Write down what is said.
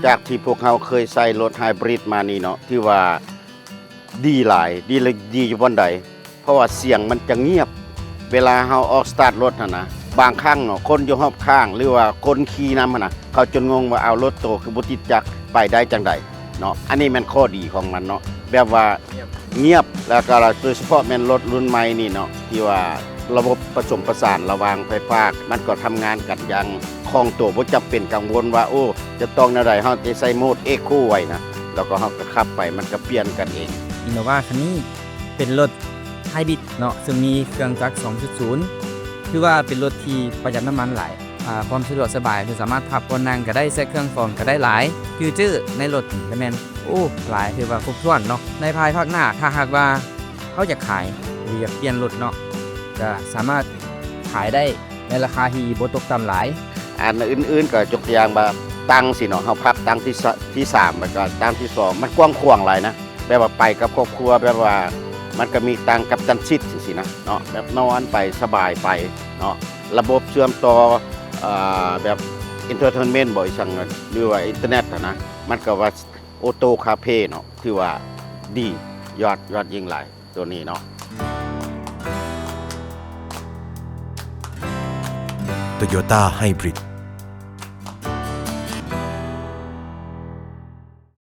ຈາກທີ່ພວກເຮົາເຄີຍໃຊ້ລົດໄຮບຣິດມານີ້ເນາະ ຖືວ່າດີຫຼາຍ ດີ ດີຢູ່ບ່ອນໃດ ເພາະວ່າສຽງມັນຈະງຽບ ເວລາເຮົາອອກສະຕາດລົດຫັ້ນນະ ບາງຄັ້ງເນາະ ຄົນຢູ່ຮອບຂ້າງ ຫຼືວ່າຄົນຂີ່ນຳຫັ້ນນະ ເຂົາຈົນງົງວ່າ ເອົາ ລົດໂຕຄືບໍ່ຕິດຈັກ ໄປໄດ້ຈັ່ງໃດເນາະ. ອັນນີ້ແມ່ນຂໍ້ດີຂອງມັນເນາະ ແບບວ່າ ງຽບ ແລ້ວກໍໂດຍສະເພາະແມ່ນລົດລຸ້ນໃໝ່ນີ້ເນາະ ທີ່ວ່າລະບົບປະສົມປະສານລະຫວ່າງໄຟຟ້າ ມັນກໍທຳງານກັນຢ່າງຄ່ອງໂຕ ບໍ່ຈຳເປັນກັງວົນວ່າ ໂອ້ ຈະຕ້ອງແນວໃດ ເຮົາຈະໃສ່ໂໝດເອໂຄໄວ້ນະ ແລ້ວກໍເຮົາກໍຂັບໄປ ມັນກໍປ່ຽນກັນເອງ. ອິນໂນວາຄັນນີ້ເປັນລົດໄຮບຣິດເນາະ ເຊິ່ງມີເຄື່ອງຈັກສອງຈຸດສູນ ຖືວ່າເປັນລົດທີ່ປະຢັດນ້ຳມັນຫຼາຍ ອາ ຄວາມສະດວກສະບາຍ ຄືສາມາດພັບບ່ອນນັ່ງກໍໄດ້ ແຊະເຄື່ອງຟອງກໍໄດ້ຫຼາຍ ຟີເຈີໃນລົດນີ້ກໍແມ່ນ ໂອ້ ຫຼາຍ ຖືວ່າຄົບຖ້ວນເນາະ. ໃນພາຍພາກໜ້າ ຖ້າຫາກວ່າເຮົາຢາກຂາຍ ຫຼືຢາກປ່ຽນລົດເນາະ ກໍສາມາດຂາຍໄດ້ໃນລາຄາທີ່ບໍ່ຕົກຕ່ຳຫຼາຍ. ອັນອື່ນໆ ກໍຍົກຕົວຢ່າງວ່າຕັ່ງຊີ້ເນາະ ເຮົາພັກຕັ່ງທີສາມ ແລ້ວກໍຕັ່ງທີສອງ ມັນກວ້າງຂວາງຫຼາຍນະ ແບບວ່າໄປກັບຄອບຄົວ ແບບວ່າມັນກໍມີຕັ່ງກັບຕັນຊີດຈັ່ງຊີ້ນະເນາະ ແບບນອນໄປສະບາຍໄປເນາະ. ລະບົບເຊື່ອມຕໍ່ ເອີ ແບບເອັນເທີເທນເມັນບໍ ອີ່ຫຍັງ ຫຼືວ່າອິນເຕີເນັດຫັ້ນນະ ມັນກໍວ່າໂອໂຕ້ຄາເຟເນາະ ຖືວ່າດີ ຍອດ ຍອດຍິ່ງຫຼາຍໂຕນີ້ເນາະ. ໂຕໂຢຕ້າໄຮບຣິດ